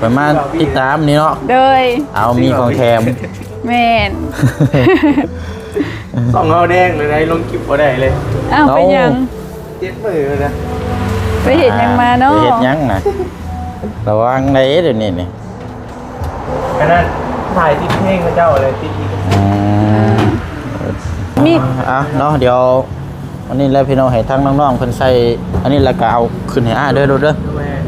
ຂ້ອຍມາຕິດຕາມນີ້ເນາະ ໂດຍ ເອົາ ມີຂອງແຖມ ແມ່ນ ຊ່ອງເຮົາແດງເລີຍ ລົງຄລິບບໍ່ໄດ້ເລີຍ ອ້າວ ເອົ້າ ເປັນຫຍັງ? ເຈັບມືນະ ໄປເຮັດຫຍັງມາເນາະ? ໄປເຮັດຫຍັງນະ? ລະວັງໄດ໋ ດຽວນີ້ນີ້ ອັນນັ້ນຖ່າຍຕິດເພງເຂົາເຈົ້າແລ້ວ ຕິດອີກ ອືມ ມີ ອ່ະເນາະ ດຽວ ອັນນີ້ແຫຼະພີ່ນ້ອງ ໃຫ້ທາງນ້ອງໆເພິ່ນໃສ່ ອັນນີ້ແລ້ວກໍເອົາຂຶ້ນໃຫ້ອ້າຍເດີ ໂລດເດີ ແມ່ນ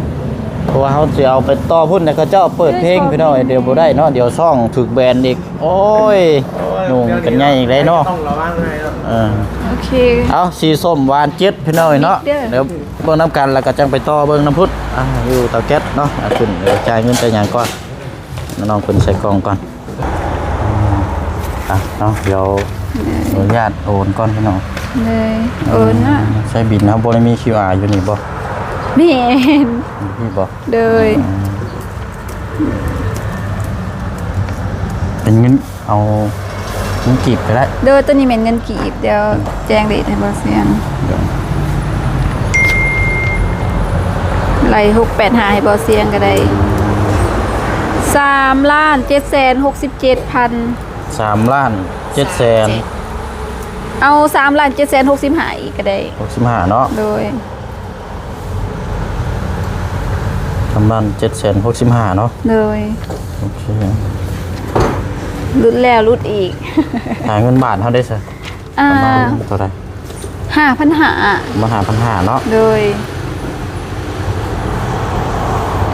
ເພາະວ່າເຮົາຊິເອົາໄປຕໍ່ພຸ້ນ ແຕ່ເຂົາເຈົ້າເປີດເພງ ພີ່ນ້ອງ ດຽວບໍ່ໄດ້ເນາະ ດຽວຊ່ອງຖືກແບນອີກ ໂອ້ຍ ໂອ້ຍ ຫຍຸ້ງກັນໃຫຍ່ອີກເດ້ເນາະ ຕ້ອງລະວັງເລີຍເນາະ ເອີ ໂອເຄ ເອົາ ສີສົ້ມຫວານເຈັດ ພີ່ນ້ອງເນາະ ເດີ ດຽວເບິ່ງນຳກັນ ແລ້ວກໍຈັ່ງໄປຕໍ່ເບິ່ງນຳພຸ້ນ ອ່າ ຢູ່ເຕົາແກັສເນາະ ອ່າ ຂຶ້ນ ດຽວຈ່າຍເງິນຈ່າຍຫຍັງກ່ອນ ນ້ອງເພິ່ນໃສ່ກ່ອງກ່ອນ ອ່າ ເນາະ ດຽວ ເອີ ອະນຸຍາດໂອນກ່ອນ ພີ່ນ້ອງ ເລີຍ ໂອນເນາະ ໃຊ້ບິນເຮົາບໍ່ໄດ້ມີຄິວອາຢູ່ນີ້ບໍ່? ແມ່ນ ມີບໍ່? ໂດຍ ອືມ ເປັນເງິນ ເອົາເງິນກີບກໍໄດ້ ໂດຍ ຕົວນີ້ແມ່ນເງິນກີບ ດຽວແຈ້ງເດດໃຫ້ບໍ່ຊຽງ ໂດຍ ໄລ່ຫົກແປດຫ້າໃຫ້ບໍ່ຊຽງກໍໄດ້ ສາມລ້ານເຈັດແສນຫົກສິບເຈັດພັນ ສາມລ້ານເຈັດແສນ ເອົາສາມລ້ານເຈັດແສນຫົກສິບຫ້າອີກກໍໄດ້ ຫົກສິບຫ້າເນາະ ໂດຍ ສາມລ້ານເຈັດແສນຫົກສິບຫ້າເນາະ ໂດຍ ໂອເຄ ຫຼຸດແລ້ວຫຼຸດອີກ ຫາເງິນບາດເຮົາໄດ້ຊະ ອ່າ ປະມານເທົ່າໃດ? ຫ້າພັນຫ້າ ປະມານຫ້າພັນຫ້າເນາະ ໂດຍ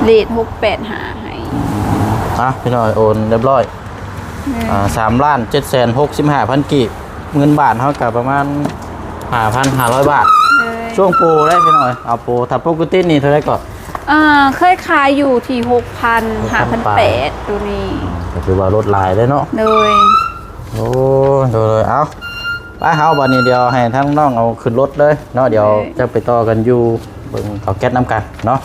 ເລດຫົກແປດຫ້າໃຫ້ ອ່ະ ພີ່ນ້ອງ ໂອນຮຽບຮ້ອຍ ແມ່ນ ອ່າ ສາມລ້ານເຈັດແສນຫົກສິບຫ້າພັນກີບ ເງິນບາດເຮົາກໍປະມານຫ້າພັນຫ້າຮ້ອຍບາດ ໂດຍ ຊ່ວງໂປໄດ້ພີ່ນ້ອງ ເອົາໂປ ຖ້າປົກກະຕິນີ້ເທົ່າໃດກໍ? ອ່າ ເຄີຍຂາຍຢູ່ທີ່ຫົກພັນ ຫ້າພັນແປດ ໂຕນີ້ ກໍຖືວ່າລົດຫຼາຍເດ້ເນາະ ໂດຍ ໂອ້ ໂດຍໆ ເອົາ ໄປ ເຮົາບັດນີ້ດຽວໃຫ້ທາງນ້ອງເອົາຂຶ້ນລົດເລີຍເນາະ ດຽວ ໂດຍ ຈະໄປຕໍ່ກັນຢູ່ເບິ່ງເຕົາແກັສນຳກັນເນາະ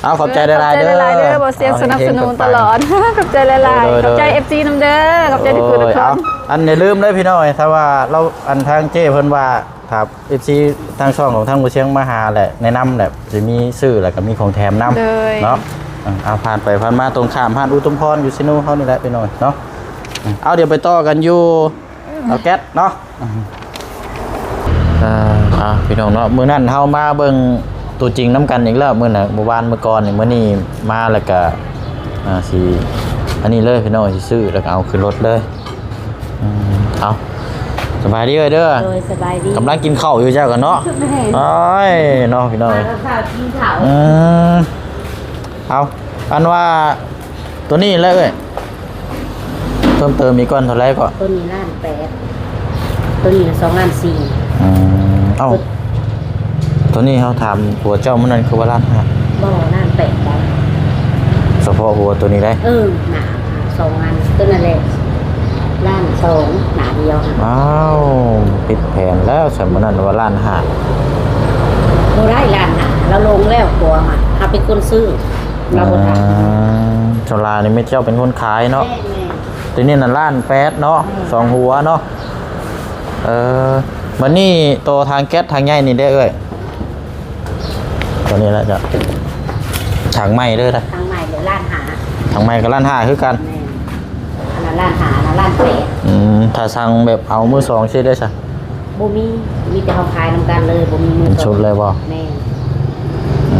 ເອົາ ຂອບໃຈຫຼາຍໆເດີ ຂອບໃຈຫຼາຍໆເດີ ບໍ່ຊຽງສະໜັບສະໜູນຕະຫຼອດ ເຮັງໆ ປັງໆ ຂອບໃຈຫຼາຍໆ ໂດຍໆ ຂອບໃຈ ເອັຟຊີ ນຳເດີ ຂອບໃຈທຸກຄົນ ໂດຍໆ ເອົາ ອັນຢ່າລືມເດີພີ່ນ້ອງ ຖ້າວ່າລາວ ອັນທາງເຈ້ເພິ່ນວ່າ ຖ້າ ເອັຟຊີ ທາງຊ່ອງຂອງທາງບໍ່ຊຽງມາຫາແຫຼະ ແນະນຳແຫຼະ ຊິມີຊື້ ແລ້ວກໍມີຂອງແຖມນຳ ໂດຍ ເນາະ ເອົາ ຜ່ານໄປຜ່ານມາຕົງຂ້າມຮ້ານອຸດມພອນ ຢູ່ເຊໂນເຮົານີ້ແຫຼະພີ່ນ້ອງເນາະ ເອົາ ດຽວໄປຕໍ່ກັນຢູ່ ເຕົາແກັສເນາະ ເອີ ອ່າ ພີ່ນ້ອງເນາະ ມື້ນັ້ນເຮົາມາເບິ່ງຕົວຈິງນຳກັນອີກແລ້ວ ມື້ນັ້ນ ມື້ວານ ມື້ກ່ອນນີ້ ມື້ນີ້ມາແລ້ວກະ ອ່າ ຊິ ອັນນີ້ເລີຍພີ່ນ້ອງ ຊິຊື້ແລ້ວກະເອົາຂຶ້ນລົດເລີຍ ອືມ ເອົາ ສະບາຍດີເອີຍເດີ ໂດຍ ສະບາຍດີ ກຳລັງກິນເຂົ້າຢູ່ເຈົ້າກະເນາະ ແມ່ນ ໂອ້ຍ ເນາະ ພີ່ນ້ອງ ມາແລ້ວ ກິນເຂົ້າ ອືມ ເອົາ ອັນວ່າ ຕົວນີ້ແຫຼະເອີຍ ເພີ່ມເຕີມອີກກ່ອນ ເທົ່າໃດເກາະ? ຕົວນີ້ລ້ານແປດ ຕົວນີ້ສອງລ້ານສີ່ ອືມ ເອົ້າ ຕົວນີ້ເຮົາຖາມຜົວເຈົ້າມື້ນັ້ນຄືວ່າລ້ານຫ້າ ບໍ່ ລ້ານແປດ ສະເພາະຫົວຕົວນີ້ໄດ໋ ເອີ ໜ້າ ສອງອັນ ຕົວນັ້ນແຫຼະ ລ້ານສອງ ໜ້າດຽວຫັ້ນ ອ້າວ ຜິດແຜນແລ້ວຊັ້ນ ມື້ນັ້ນວ່າລ້ານຫ້າ ບໍ່ໄດ້ລ້ານຫ້າ ລາວລົງແລ້ວ ຜົວຫັ້ນ ເຮົາເປັນຄົນຊື້ ລາວບໍ່ຂາຍ ອືມ ສ່ວນຫຼາຍນີ້ແມ່ນເຈົ້າເປັນຄົນຂາຍເນາະ ແມ່ນໆ ຕົວນີ້ນະລ້ານແປດເນາະ ອືມ ສອງຫົວເນາະ ເອີ ບັດນີ້ໂຕຖັງແກັສຖັງໃຫຍ່ນີ້ເດ້ເອື້ອຍ? ໂຕນີ້ແຫຼະເຈົ້າ. ຖັງໃໝ່ເດີນະ. ຖັງໃໝ່ເລີຍລ້ານຫ້າ. ຖັງໃໝ່ກໍລ້ານຫ້າຄືກັນ. ແມ່ນ. ອັນນັ້ນລ້ານຫ້າ ອັນນັ້ນລ້ານແປດ. ອືມ ຖ້າສັ່ງແບບເອົາມືສອງຊີ້ໄດ້ຊະ? ບໍ່ມີ ມີແຕ່ເຮົາຂາຍນຳກັນເລີຍ ບໍ່ມີມືສອງ. ເປັນຊຸດເລີຍບໍ່? ແມ່ນ. ອື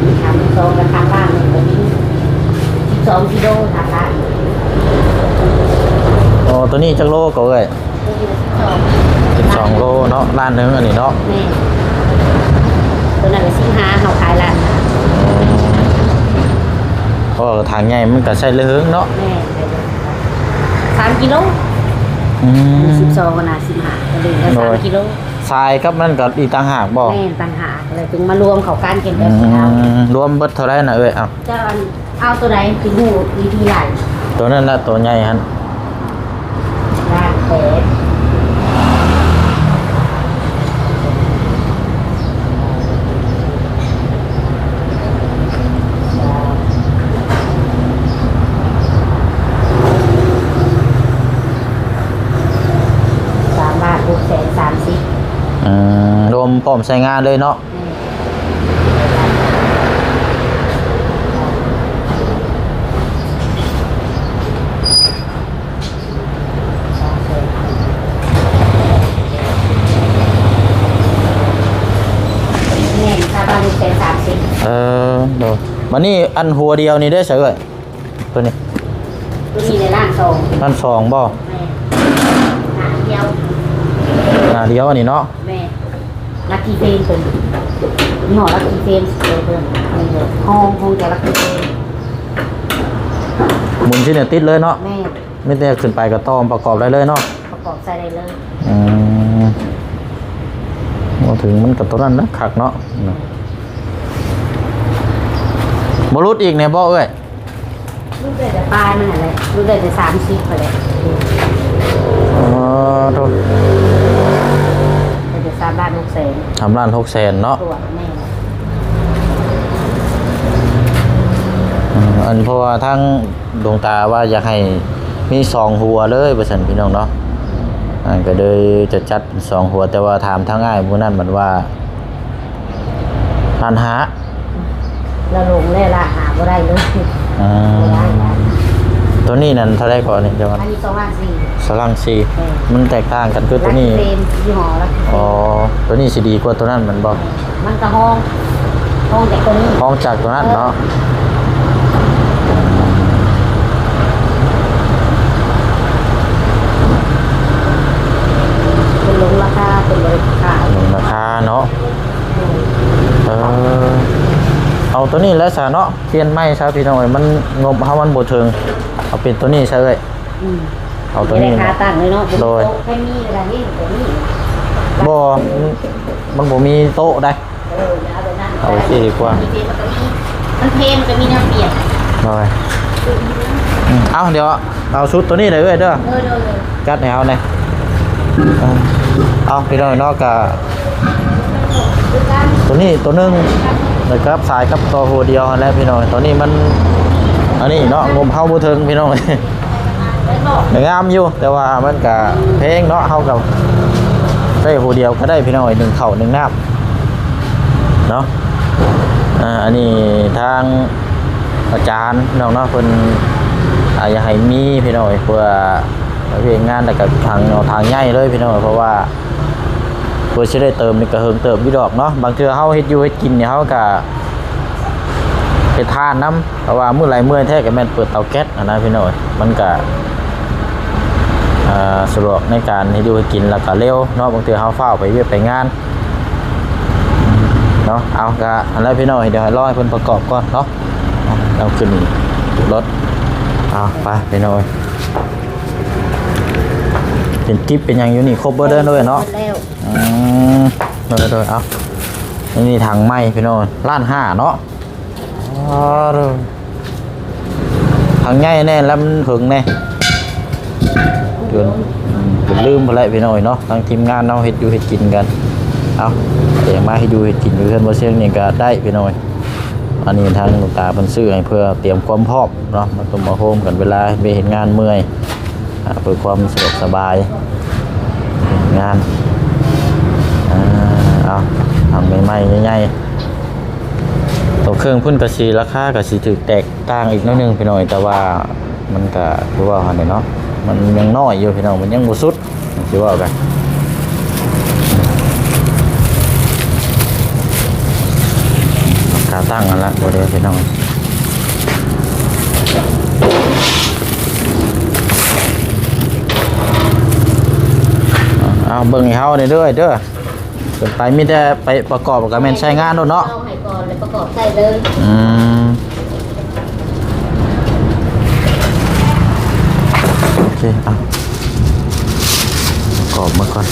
ມ ທາງສອງກັບທາງບ້ານມັນກໍມີ ສິບສອງກິໂລທາງບ້ານ. ອໍ ໂຕນີ້ຈັກໂລກໍເອື້ອຍ? ໂຕນີ້ສິບສອງ ສິບສອງໂລເນາະ ລ້ານໜຶ່ງອັນນີ້ເນາະ. ແມ່ນ. ໂຕນັ້ນກໍສິບຫ້າ ເຮົາຂາຍລ້ານ. ເພາະວ່າຖັງໃຫຍ່ມັນກໍໃຊ້ໄດ້ເຫິງເນາະ. ແມ່ນ. ສາມກິໂລ. ອືມ ອັນນີ້ສິບສອງ ອັນນັ້ນສິບຫ້າ ກໍເລີຍສາມກິໂລ. ສາຍກັບນັ້ນກໍອີກຕ່າງຫາກບໍ່? ແມ່ນ ຕ່າງຫາກ ແລ້ວຈຶ່ງມາລວມເຂົ້າກັນເປັນແບບນີ້ເອົາ. ອືມ ລວມເບິດເທົ່າໃດນະເອື້ອຍ? ເອົ້າ ເຈົ້າອັນ ເອົາໂຕໃດ ຊິຮູ້ວິທີໄລ່. ໂຕນັ້ນລະ ໂຕໃຫຍ່ຫັ້ນ. ລ້ານແປດ. ສາມລ້ານຫົກແສນສາມສິບ. ອືມ ລວມພ້ອມໃຊ້ງານເລີຍເນາະ. ແມ່ນ. ແມ່ນ ສາມລ້ານຫົກແສນສາມສິບ. ເອີ ໂດຍ. ບັດນີ້ອັນຫົວດຽວນີ້ເດ້ຊະເອື້ອຍ? ໂຕນີ້ ໂຕນີ້ໃນລ້ານສອງ. ລ້ານສອງບໍ່? ແມ່ນ. ໜ້າດຽວ ໜ້າດຽວອັນນີ້ເນາະ. ແມ່ນ. ລັກກີເຟມເພິ່ນ ຍີ່ຫໍ້ລັກກີເຟມເພິ່ນ. ຫ້ອງ ຫ້ອງຈາກລັກກີເຟມ ໝູນຊິເນຍຕິດເລີຍເນາະ. ແມ່ນ. ມີແຕ່ຂຶ້ນໄປກໍຕໍ່ປະກອບໄດ້ເລີຍເນາະ. ປະກອບໃສ່ໄດ້ເລີຍ. ອືມ ບໍ່ເຖິງມັນກໍຕົວນັ້ນນະ ຄັກເນາະ. ບໍ່ຫຼຸດອີກແນ່ບໍ່ເອື້ອຍ? ຫຼຸດໄດ້ແຕ່ປາຍມັນຫັ້ນແຫຼະ ຫຼຸດໄດ້ແຕ່ສາມສິບຫັ້ນແຫຼະ. ອໍ ໂທ້ ໄດ້ແຕ່ສາມລ້ານຫົກແສນ. ສາມລ້ານຫົກແສນເນາະ. ຕົວະ ແມ່ນ. ອືມ ອັນ ເພາະວ່າທາງ ຫຼວງຕາວ່າຢາກໃຫ້ມີສອງຫົວເລີຍວ່າຊັ້ນ ພີ່ນ້ອງເນາະ. ອັນ ກໍເລີຍຈະຈັດເປັນສອງຫົວ ແຕ່ວ່າຖາມທາງອ້າຍຜູ້ນັ້ນບັດວ່າລ້ານຫ້າ. ລະລົງແລ້ວ ລ້ານຫ້າບໍ່ໄດ້ເລີຍ. ອືມ ບໍ່ໄດ້ ບໍ່ໄດ້. ຕົວນີ້ນັ້ນເທົ່າໃດກໍນີ້ ເຈົ້າວ່າ? ອັນນີ້ສອງລ້ານສີ່. ສອງລ້ານສີ່. ເອີ ມັນແຕກຕ່າງກັນຄືຕົວນີ້. ລັກກິເຟມ ຍີ່ຫໍ້ລັກກິເຟມ. ອໍ ຕົວນີ້ຊິດີກວ່າຕົວນັ້ນແມ່ນບໍ່? ມັນກະຮອງ ຮອງຈາກຕົວນີ້ ຮອງຈາກຕົວນັ້ນເນາະ. ເອີ ເພິ່ນລົງລາຄາ ເພິ່ນບໍ່ໄດ້ຂາຍ ລົງລາຄາເນາະ. ເອີ ເອົາຕົວນີ້ແຫຼະຊະເນາະ ປ່ຽນໃໝ່ຊະ ພີ່ນ້ອງເອີຍ. ມັນ ງົບເຮົາມັນບໍ່ເຖິງ ເອົາເປັນຕົວນີ້ຊະເອີຍ. ອືມ ເອົາຕົວນີ້ ຈະໄດ້ຂາຕັ້ງເລີຍເນາະ. ໂດຍ ບໍ່ມີໂຕະ ບໍ່ມີໂຕະໄດ໋. ເອີ ເອົາແບບນັ້ນ ເອົາໄວ້ຊີ້ດີກວ່າ. ມັນເພ ມັນກໍມີແນວປ່ຽນ. ໂດຍ ອືມ ເອົາ ດຽວເອົາຊຸດຕົວນີ້ເດີເອື້ອຍເດີ. ເອີ ໂດຍ ໂດຍ ຈັດໃຫ້ເຮົາແດ່. ເອີ ເອົາ ພີ່ນ້ອງເນາະ ກະ ຕົວນີ້ຕົວໜຶ່ງ ແລ້ວກັບສາຍກັບຕໍ່ຫົວດຽວຫັ້ນແຫຼະ ພີ່ນ້ອງ. ຕົວນີ້ມັນ ອັນນີ້ເນາະ ງົບເຮົາບໍ່ເຖິງ ພີ່ນ້ອງ. ງາມຢູ່ ແຕ່ວ່າມັນກະແພງເນາະ. ເຮົາກໍໃຊ້ຫົວດຽວກໍໄດ້ ພີ່ນ້ອງເອີຍ ໜຶ້ງເຂົ້າໜຶ້ງນ້ຳເນາະ. ອ່າ ອັນນີ້ທາງອາຈານເນາະ ເນາະ ເພິ່ນ ອ່າ ຢາກໃຫ້ມີ ພີ່ນ້ອງເອີຍ ເພື່ອວຽກງານ ແລ້ວກໍຖັງ ເອົາຖັງໃຫຍ່ເລີຍ ພີ່ນ້ອງເອີຍ ເພາະວ່າ ເພື່ອຊິໄດ້ເຕີມນີ້ກໍເຫິງເຕີບຢູ່ດອກເນາະ. ບາງເທື່ອເຮົາເຮັດຢູ່ເຮັດກິນນີ້ ເຮົາກໍເຮັດທານນຳ ເພາະວ່າມື້ໃດເມື່ອຍແທ້ກໍແມ່ນເປີດເຕົາແກັສຫັ້ນນະ ພີ່ນ້ອງເອີຍ. ມັນກໍ ເອີ ສະດວກໃນການເຮັດຢູ່ເຮັດກິນ ແລ້ວກໍເລັວເນາະ. ບາງເທື່ອເຮົາຟ້າວໄປວຽກໄປງານເນາະ. ເອົາ ກໍຫັ້ນແຫຼະ ພີ່ນ້ອງເອີຍ ດຽວໃຫ້ລໍໃຫ້ເພິ່ນປະກອບກ່ອນເນາະ ເອົາຂຶ້ນລົດ. ເອົາ ໄປ ພີ່ນ້ອງເອີຍ. ເປັນກິບເປັນຫຍັງຢູ່ນີ້ຄົບເບິດເດີເນາະ. ອືມ ໂດຍໆ ເອົາ ນີ້ຖັງໃໝ່ ພີ່ນ້ອງ ລ້ານຫ້າເນາະ. ອໍ ຖັງໃຫຍ່ແນ່ ແລ້ວມັນເຖິງແນ່ ຈົນ ອືມ ຈົນລືມພຸ້ນແຫຼະ ພີ່ນ້ອງເນາະ. ທາງທີມງານເຮົາເຮັດຢູ່ເຮັດກິນກັນ ເອົາ ແຕ່ມາເຮັດຢູ່ເຮັດກິນຢູ່ເຮືອນບໍ່ຊຽງນີ້ກໍໄດ້ ພີ່ນ້ອງ. ອັນນີ້ທາງຫຼວງຕາເພິ່ນຊື້ໃຫ້ເພື່ອຕຽມຄວາມພ້ອມເນາະ ມາຕົມມາໂຮມກັນເວລາໄປເຮັດງານເມື່ອຍ ອ່າ ເພື່ອຄວາມສະດວກສະບາຍ ເອົາ ທຳໃໝ່ໆ ໃຫຍ່ໆ ໂຕເຄື່ອງພຸ້ນກະຊິ ລາຄາກະຊິຖືກແຕກຕ່າງອີກໜ້ອຍໜຶ່ງພີ່ນ້ອງ ແຕ່ວ່າມັນກະຄືວ່າຫັ້ນແຫຼະເນາະ ມັນຍັງນ້ອຍຢູ່ພີ່ນ້ອງ ມັນຍັງບໍ່ສຸດ ຊິເວົ້າກັນ ຂາຕັ້ງຫັ້ນລະ ບໍ່ໄດ້ພີ່ນ້ອງ ເອົາ ເບິ່ງໃຫ້ເຮົາແດ່ເດີ ເດີ ເປັນໄປມີແຕ່ໄປປະກອບ ກະແມ່ນໃຊ້ງານໂລດເນາະ ເອົາໃຫ້ກ່ອນແລ້ວປະກອບໃສ່ເລີຍ ອືມ ໂອເຄ ເອົາ ປະກອບມາກ່ອນ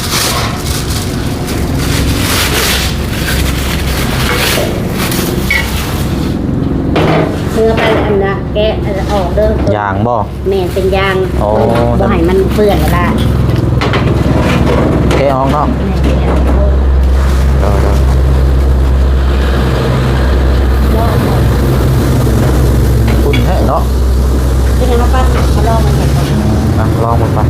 ເພື່ອໄປອັນນະ ແກະອັນອອກເດີ ຢາງບໍ່? ແມ່ນ ເປັນຢາງ ໂອ້ ບໍ່ໃຫ້ມັນເປື້ອນລະ ແກະອອກເນາະ ແມ່ນ ແກະອອກ ໂດຍໆ ຝຸ່ນແທ້ເນາະ ເປັນຫຍັງ ມາປັດ ມາລອງມັນກ່ອນ ອ່ະ ລອງເບິ່ງກ່ອນ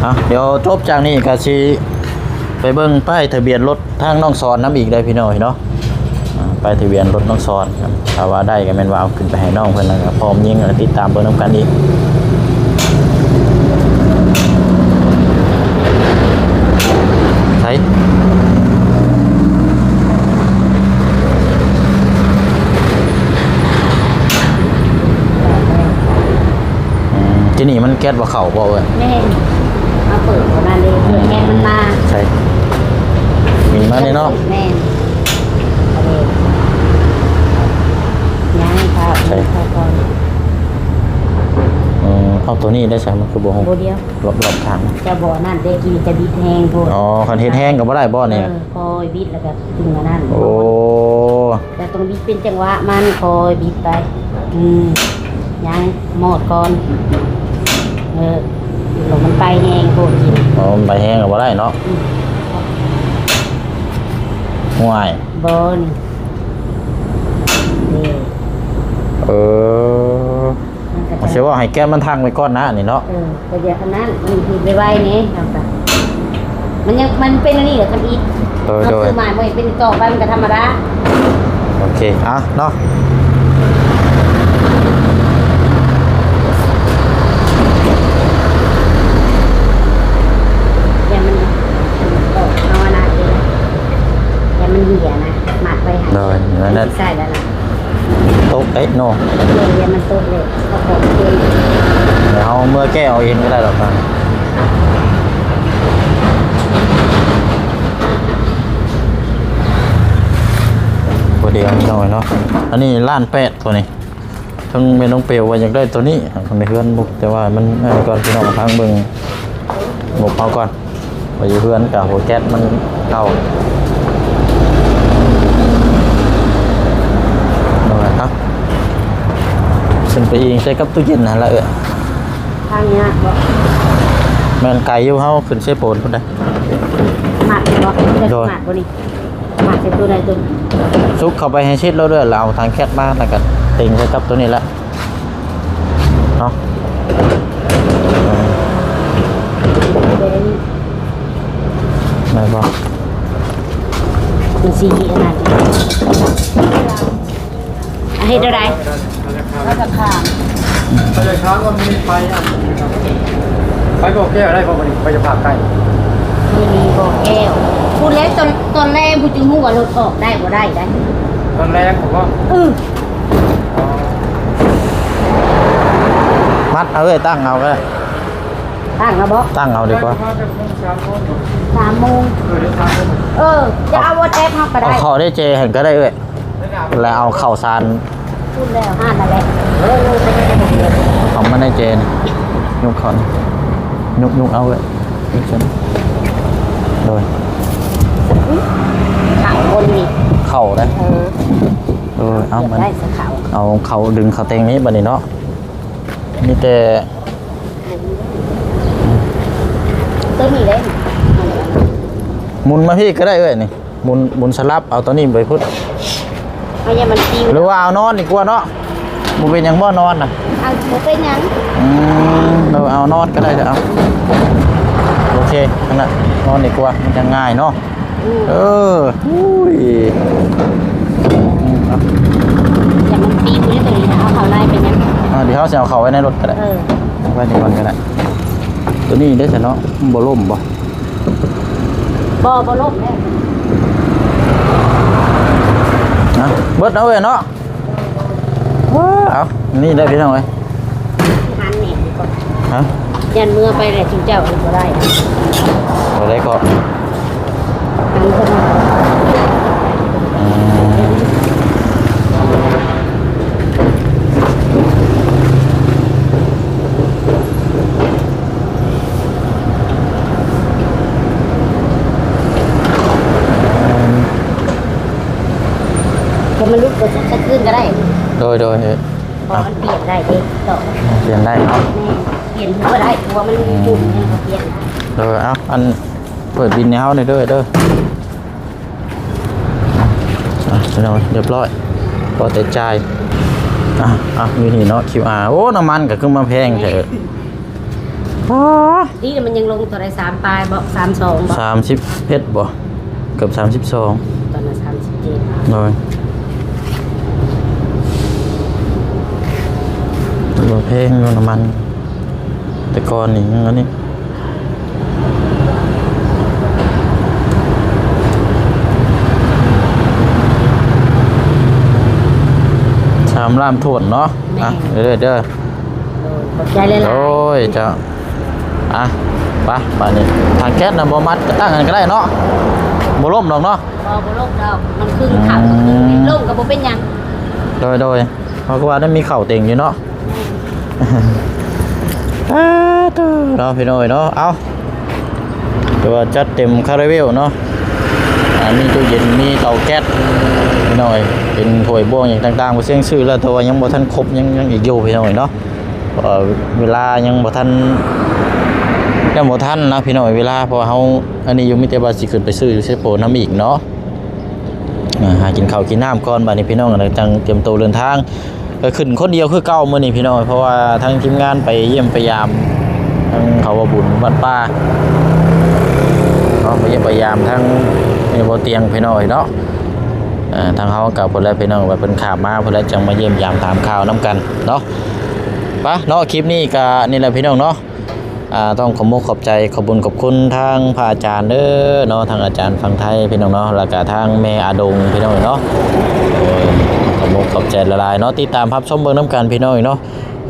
ອ່ະ ດຽວຈົບຈາກນີ້ກະຊິ ໄປເບິ່ງປ້າຍທະບຽນລົດທາງນ້ອງສອນນຳອີກເດີພີ່ນ້ອງເນາະ ອ່າ ປ້າຍທະບຽນລົດນ້ອງສອນ ຖ້າວ່າໄດ້ກະແມ່ນວ່າເອົາຂຶ້ນໄປໃຫ້ນ້ອງເພິ່ນ ແລ້ວກະພ້ອມຍິງ ແລ້ວຕິດຕາມເບິ່ງນຳກັນອີກ ໃສ ອືມ ທີ່ນີ້ມັນແກັດບໍ່ເຂົ້າບໍ່ເອີຍ? ແມ່ນ ເຮົາເປີດຕົວນັ້ນເດ້ ເພື່ອແກັດມັນມາ ໃສ່ ມີມາແນ່ເນາະ ແມ່ນ ອັນນີ້ ຍັງເຂົ້າ ໃສ່ ເຂົ້າກ່ອນ ເອີ ເອົາຕົວນີ້ໄດ້ໃສ່ ມັນຄືບໍ່ຮູ້ ບໍ່ດຽວ ລອບໆຂ້າງ ຈະບໍ່ນັ້ນເດ້ ກີ້ຈະບິດແຮງໂພດ ອໍ ຄັນເຮັດແຮງກະບໍ່ໄດ້ບໍ່ນີ້ ເອີ ຄ່ອຍບິດແລ້ວກະດຶງອັນນັ້ນ ໂອ້ ແຕ່ຕ້ອງບິດເປັນຈັງຫວະມັນ ຄ່ອຍບິດໄປ ອືມ ຍັງມອດກ່ອນ ເອີ ລົມມັນໄປແຮງໂພດ ອໍ ມັນໄປແຮງກະບໍ່ໄດ້ເນາະ ອືມ ຫ້ວຍ ບໍ່ນີ້ ນີ້ ເອີ ມັນກະ ຊິເວົ້າໃຫ້ແກ້ມມັນທັງໄວ້ກ່ອນນະນີ້ເນາະ ເອີ ກະຢ່າອັນນັ້ນ ມັນຜິດໄວໆແດ່ ເຮົາກະ ມັນຍັງ ມັນເປັນອັນນີ້ແຫຼະ ທຳອິດ ໂດຍໆ ເຮົາຊື້ມາ ມັນເປັນຕໍ່ໄປ ມັນກະທຳມະດາ ໂອເຄ ອ່ະເນາະ ຢ່າມັນ ເອົາອັນນັ້ນເດ້ ຢ່າມັນເຫຍນະ ມັດໄວ້ໃຫ້ ໂດຍ ນັ້ນແຫຼະ ໃສ່ແລ້ວນະ ຕົກເດ້ເນາະ ເອີ ຢ່າມັນຕົກເດ້ ເອົາຂອງເອງ ດຽວເຮົາເມືອແກ້ເອົາເອງກະໄດ້ດອກ ບໍ່ໄດ້ເອົານ້ອຍເນາະ ອັນນີ້ລ້ານແປດ ໂຕນີ້ ທັງແມ່ນ້ອງເປວວ່າຢາກໄດ້ໂຕນີ້ ໃນເຮືອນ ແຕ່ວ່າມັນ ອັນນີ້ກ່ອນ ພີ່ນ້ອງຟັງເບິ່ງ ງົບເຮົາກ່ອນ ວ່າຢູ່ເຮືອນກະຫົວແກັດມັນເກົ່າ ເອົາ ຂຶ້ນໄປອີງໃສ່ກັບຕູ້ເຢັນຫັ້ນລະເອື້ອຍ ທາງຍາກບໍ່? ແມ່ນໄກຢູ່ ເຮົາຂຶ້ນເຊໂປນພຸ້ນໃດ໋ ມັດບໍ່? ໂດຍ ມັດບໍ່ນີ້? ມາເຮັດໂຕໃດໂຕ ສຸກເຂົ້າໄປໃຫ້ຊິດໂລດເດີ ແລ້ວເອົາຖັງແກັດມາ ແລ້ວກະຕິງໃສ່ກັບໂຕນີ້ແຫຼະເນາະ ແມ່ນບໍ່? ມັນຊິອັນນັ້ນ ເຮັດແນວໃດ? ເຮົາຈະຂ້າມ ເຮົາຈະຖາມວ່າມີໄຟ ໄຟບໍ່ແກ້ວໄດ້ບໍ່ມື້ນີ້? ໄຟຈະພາກໃກ້ ມື້ນີ້ບໍ່ແກ້ວ ພຸ້ນແຫຼະ ຕອນ ຕອນແລງພຸ້ນຈຶ່ງຮູ້ວ່າລົດອອກໄດ້ບໍ່ໄດ້ໄດ໋ ຕອນແລງບໍ່? ເອີ ມັດເອົາເອີຍ ຕັ້ງເອົາກະໄດ້ ຕັ້ງເອົາບໍ່? ຕັ້ງເອົາດີກວ່າ ສາມໂມງ ເອີ ຈະເອົາວອດແອັບເຮົາກະໄດ້ ເອົາເຂົ້າໄດ້ເຈຫັ້ນກະໄດ້ເອີຍ ແລ້ວເອົາເຂົ້າສານ ພຸ້ນແລ້ວ ຫັ້ນນັ້ນແຫຼະ ເອົາມາໃນເຈນ ຍົກເຂົ້າ ຍົກ ຍົກເອົາເອີຍ ຍົກຊັ້ນ ໂດຍ ເຂົ້າຄົນນີ້ ເຂົ້າໄດ໋ ເອີ ເອີ ເອົາມັນ ເອົາເຂົ້າ ດຶງເຂົ້າແຕ່ງນີ້ບາດນີ້ເນາະ ມີແຕ່ ໂຕນີ້ເດ້ ໝຸນມາພີ້ກະໄດ້ເອີຍນີ້ ໝຸນ ໝຸນສະຫຼັບ ເອົາໂຕນີ້ໄປພຸ້ນ ເອົາຢ່າມັນຕິ່ງ ຫຼືວ່າເອົານອນດີກວ່າເນາະ ບໍ່ເປັນຫຍັງບໍ່ນອນນະ? ເອົາ ບໍ່ເປັນຫຍັງ. ອືມ ເອົາ ເອົານອນກໍໄດ້ເດີ ເອົາ. ໂອເຄ ຫັ້ນນະ ນອນດີກວ່າ ມັນຈັ່ງງ່າຍເນາະ. ອືມ ເອີ ອຸ້ຍ ຢ່າມັນປິວເດ້ໂຕນີ້ນະ ເອົາເຂົ້າໃນເປັນຫຍັງ? ອ່າ ດຽວເຮົາຊິເອົາເຂົ້າໄວ້ໃນລົດກໍໄດ້. ເອີ ເອົາໄວ້ນີ້ກ່ອນກໍໄດ້. ໂຕນີ້ເດ້ຊັ້ນເນາະ ມັນບໍ່ລົ້ມບໍ່? ບໍ່ ບໍ່ລົ້ມເດ້. ນະ ເບິດເອົາເວີຍເນາະ. ເອີ ເອົາ ນີ້ເດີພີ່ນ້ອງເອີຍ. ຫັນແໜ່ດີກວ່າ. ຮະ? ຢ້ານເມືອໄປແລ້ວຊຸມເຈົ້າບໍ່ໄດ້. ບໍ່ໄດ້ເກາະ. ຫັນເພິ່ນ ອືມ. ກໍມັນຫຼຸດກໍຊຸດສະຄືນກໍໄດ້. ໂດຍ ໂດຍ ເອີ ເພາະມັນປ່ຽນໄດ້ເດ້ ຕໍ່ ປ່ຽນໄດ້ເນາະ. ແມ່ນ ປ່ຽນຫົວໄດ້ ຫົວມັນ ອືມ ຫຍຸ້ງຫຍັງກໍປ່ຽນໄດ້. ໂດຍ ເອົາ ອັນ ເປີດບິນໃຫ້ເຮົາໜ່ອຍເດີ ເດີ. ອ່ະ ພີ່ນ້ອງ ຮຽບຮ້ອຍ ພໍແຕ່ຈ່າຍ. ອ່ະ ອ່ະ ຢູ່ນີ້ເນາະ ຄິວອາ. ໂອ້ ນ້ຳມັນກໍຄືມາແພງແທ້. ອໍ ດີນະ ມັນຍັງລົງເທົ່າໃດ ສາມປາຍບໍ ສາມສອງບໍ ສາມສິບເອັດບໍ ເກືອບສາມສິບສອງ ຕອນນັ້ນສາມສິບເຈັດ. ໂດຍ ບໍ່ແພງຢູ່ນ້ຳມັນ ແຕ່ກ່ອນນີ້ຍັງອັນນີ້ ສາມລ້ານຖ້ວນເນາະ. ແມ່ນ ອ່ະ ເດີ ເດີ ໂດຍ ຂອບໃຈຫຼາຍໆ. ໂອ້ຍ ເຈົ້າ ອ່ະ ໄປ ບາດນີ້ ຖັງແກັສນະ ບໍ່ມັດ ກໍຕັ້ງຫັ້ນກໍໄດ້ເນາະ ບໍ່ລົ້ມດອກເນາະ. ບໍ່ ບໍ່ລົ້ມດອກ ມັນຄຶ່ງຂາງ ອືມ ຄຶ່ງລົງກໍບໍ່ເປັນຫຍັງ. ໂດຍ ໂດຍ ເພາະວ່າໄດ້ມີເຂົ້າເຕັງຢູ່ເນາະ. ແມ່ນ ອ່າ ໂທ້ເນາະ ພີ່ນ້ອງເອີຍເນາະ. ເອົາ ຖືວ່າຈັດເຕັມຄາຣາເວວເນາະ. ອ່າ ມີຕູ້ເຢັນ ມີເຕົາແກັສ ພີ່ນ້ອງເອີຍ ເປັນຖ້ວຍບ່ວງຫຍັງຕ່າງໆ ບໍ່ຊຽງຊື້ແລ້ວ ແຕ່ວ່າຍັງບໍ່ທັນຄົບ ຍັງ ຍັງອີກຢູ່ ພີ່ນ້ອງເອີຍເນາະ. ເອີ ເວລາຍັງບໍ່ທັນ ຍັງບໍ່ທັນນະ ພີ່ນ້ອງເອີຍ ເວລາ ເພາະວ່າເຮົາ ອັນນີ້ຢູ່ ມີແຕ່ວ່າຊິຂຶ້ນໄປຊື້ຢູ່ເຊໂປນຳອີກເນາະ. ອ່າ ຫາກິນເຂົ້າກິນນ້ຳກ່ອນ ບາດນີ້ ພີ່ນ້ອງ ແລ້ວຈັ່ງຕຽມໂຕເດີນທາງ. ກໍຂຶ້ນຄົນດຽວຄືເກົ່າມື້ນີ້ພີ່ນ້ອງ ເພາະວ່າທາງທີມງານໄປຢ້ຽມໄປຢາມທາງເຂົາວ່າບຸນວັດປ່າເນາະ ໄປຢ້ຽມໄປຢາມທາງແມ່ບໍ່ຕຽງພີ່ນ້ອງເນາະ. ເອີ ທາງເຮົາກໍພຸ້ນແຫຼະພີ່ນ້ອງ ວ່າເພິ່ນຂ້າມມາພຸ້ນແຫຼະ ຈັ່ງມາຢ້ຽມຢາມຖາມຂ່າວນຳກັນເນາະ. ປະເນາະ ຄລິບນີ້ກໍນີ້ແຫຼະພີ່ນ້ອງເນາະ. ອ່າ ຕ້ອງຂອບມຸກຂອບໃຈ ຂອບບຸນຂອບຄຸນທາງພະອາຈານເດີເນາະ ທາງອາຈານຝັ່ງໄທພີ່ນ້ອງເນາະ ແລ້ວກະທາງແມ່ອາດົງພີ່ນ້ອງເນາະ. ເອີ ຂອບມຸກຂອບໃຈຫຼາຍໆເນາະ ຕິດຕາມຮັບຊົມເບິ່ງນຳກັນພີ່ນ້ອງເນາະ.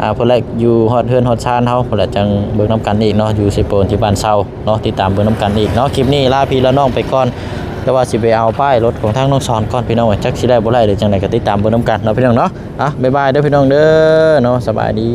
ອ່າ ພຸ້ນແຫຼະ ຢູ່ຮອດເຮືອນຮອດຊານເຮົາ ພຸ້ນແຫຼະ ຈັ່ງເບິ່ງນຳກັນອີກເນາະ ຢູ່ເຊໂປນທີ່ບ້ານເຊົາເນາະ ຕິດຕາມເບິ່ງນຳກັນອີກເນາະ. ຄລິບນີ້ລາພີ່ລານ້ອງໄປກ່ອນ ແຕ່ວ່າຊິໄປເອົາປ້າຍລົດຂອງທາງນ້ອງສອນກ່ອນພີ່ນ້ອງເອີຍ ຈັກຊິໄດ້ບໍ່ໄດ້ ຫຼືຈັ່ງໃດກໍຕິດຕາມເບິ່ງນຳກັນເນາະພີ່ນ້ອງເນາະ. ອ່ະ ບາຍບາຍເດີພີ່ນ້ອງເດີເນາະ ສະບາຍດີ.